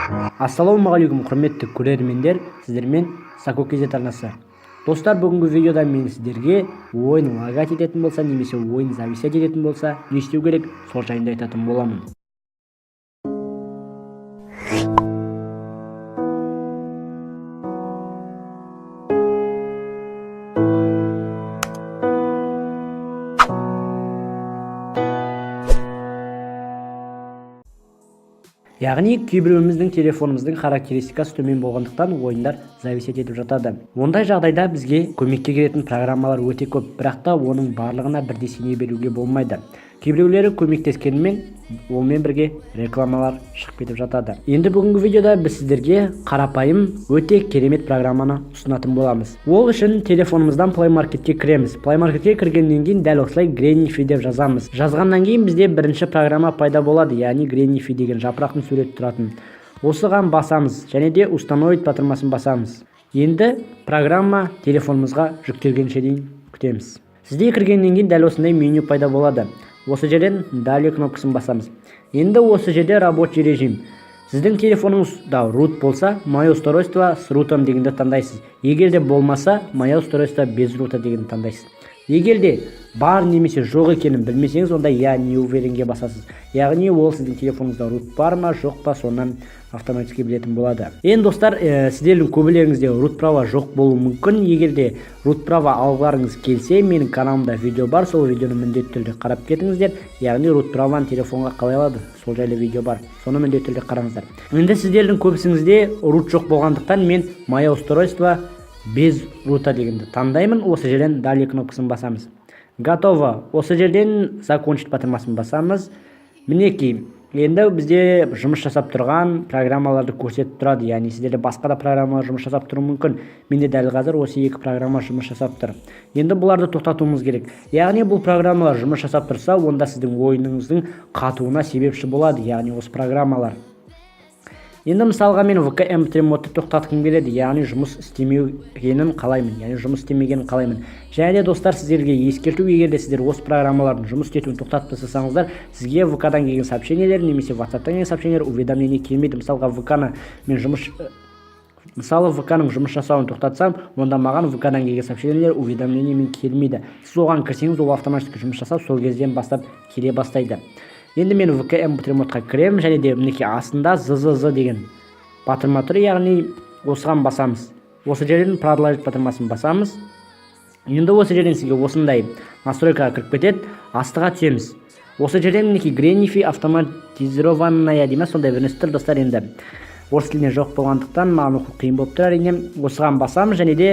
Ассалаумағалейкум, құрметті көрермендер! Сіздермен Сако KZ арнасы. Достар, бүгінгі видеода мен сіздерге ойын лагать ететін болса немесе ойын зависать ететін болса, не істеу керек, сол жайында айтатын боламын. Яғни кейбіреуіміздің телефонымыздың характеристикасы төмен болғандықтан, ойындар зависать етіп жатады. Ондай жағдайда бізге көмекке келетін программалар өте көп, бірақ та оның барлығына бірдей сене беруге болмайды. Кейбіреулері көмектескенімен, онымен бірге рекламалар шығып кетіп жатады. Енді бүгінгі видеода біз сіздерге қарапайым, өте керемет программаны ұсынатын боламыз. Ол үшін телефонымыздан Play Marketке кіреміз. Play Marketке кіргеннен кейін дәл осылай Greenify деп жазамыз. Жазғаннан кейін бізде бірінші программа пайда болады, яғни Greenify деген жапырақтың суреті тұратын. Осыған басамыз және де «Установить» батырмасын басамыз. Енді программа телефонымызға жүктелгенше дейін күтеміз. Сізде кіргеннен кейін дәл осындай меню пайда болады. Осы жерден «Далее» кнопкасын басамыз. Енді осы жерде «Рабочий режим». Сіздің телефоныңызда рут болса, «Мое устройство с рутом» дегенді таңдайсыз. Егер де болмаса, «Мое устройство без рута» дегенді таңдайсыз. Егер де бар немесе жоқ екенін білмесеңіз, онда «Я не уверен» ге басасыз. Яғни ол сіздің телефоныңызда рут бар ма, жоқ па, сонан автоматически білетін болады. Енді, достар, сіздердің көбілеріңізде рут права жоқ болуы мүмкін. Егер де рут права алғыларыңыз келсе, менің каналымда видео бар, сол видеоны міндетті түрде қарап кетіңіздер. Яғни рут праваны телефонға қалай алады, сол жайлы видео бар, соны міндетті түрде қараңыздар. Енді сіздердің көбісіңізде рут жоқ болғандықтан, мен «Мое устройство без рута» дегенді таңдаймын. Осы жерден «Далее» кнопкасын басамыз. Готово. Осы жерден «Закончить» батырмасын басамыз. Мінекей, енді бізде жұмыс жасап тұрған программаларды көрсетіп тұрады. Яғни сіздерде басқа да программалар жұмыс жасап тұруы мүмкін. Менде дәл қазір осы екі программа жұмыс жасап тұр. Енді бұларды тоқтатуымыз керек. Яғни бұл программалар жұмыс жасап тұрса, онда сіздің ойыныңыздың қатуына себепші болады, яғни осы программалар. Енді мысалға, мен ВК M3 модты тоқтатқым келеді, яғни жұмыс істемегенін қалаймын, яғни жұмыс істемегенін қалаймын. Және де, достар, сіздерге ескерту: егер де сіздер осы программалардың жұмыс істетуін тоқтатып тастасаңыздар, сізге ВК-дан келген сообщениелер немесе WhatsApp-тан келген сообщениелер, уведомление келмейді. Мысалға, ВК-ны мен жұмыс мысалы, ВК-ның жұмыс жасауын тоқтатсам, онда маған ВК-дан келген сообщениелер, уведомлениемен келмейді. Сіз оған кірсеңіз, ол автоматически жұмыс жасап, сол кезден бастап келе бастайды. Енді мен ВК M3 модқа кіремін және де мінекей, астында ЗЗЗ деген батырма тұр, яғни осыған басамыз. Осы жерден «Продолжить» батырмасын басамыз. Енді осы жерден сізге осындай настройкаға кіріп кетеді. Астыға түсеміз. Осы жерден, мінекей, «Greenify автоматизированная» дей ма, сондай бір нәрсе тұр. Достар, енді орыс тіліне жоқ болғандықтан, маған оқу қиын болып тұр, әрине. Осыған басамыз және де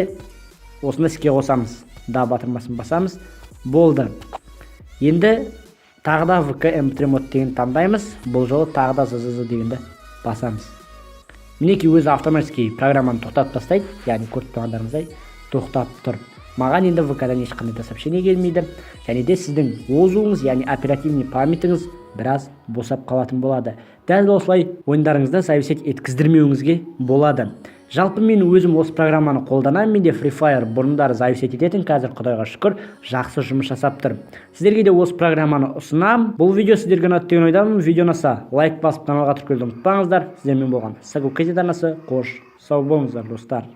осыны іске қосамыз. «Да» батырмасын басамыз. Болды. Енді тағы да ВК M3 мод деген таңдаймыз. Бұл жолы тағы да ЗЗЗ дегенді басамыз. Мінекей, өзі автоматически программаны тоқтатып тастайды. Яғни көріп тұрғандарыңыздай, тоқтап тұр. Маған енді ВК-дан ешқандай да сообщение келмейді және де сіздің ОЗУ-ңыз, яғни оперативный памятіңіз біраз босап қалатын болады. Дәл осылай ойындарыңызды зависать еткіздірмеуіңізге болады. Жалпы, мен өзім осы программаны қолданамын. Менде Free Fire бұрындары зависать ететін, қазір, құдайға шүкір, жақсы жұмыс жасап тұр. Сіздерге де осы программаны ұсынамын. Бұл видео сіздерге ұнады деген ойдамын. Видео ұнаса, лайк басып, каналға тіркелуді ұмытпаңыздар. Сіздермен болған Саго KZ арнасы. Қош сау болыңыздар, достар!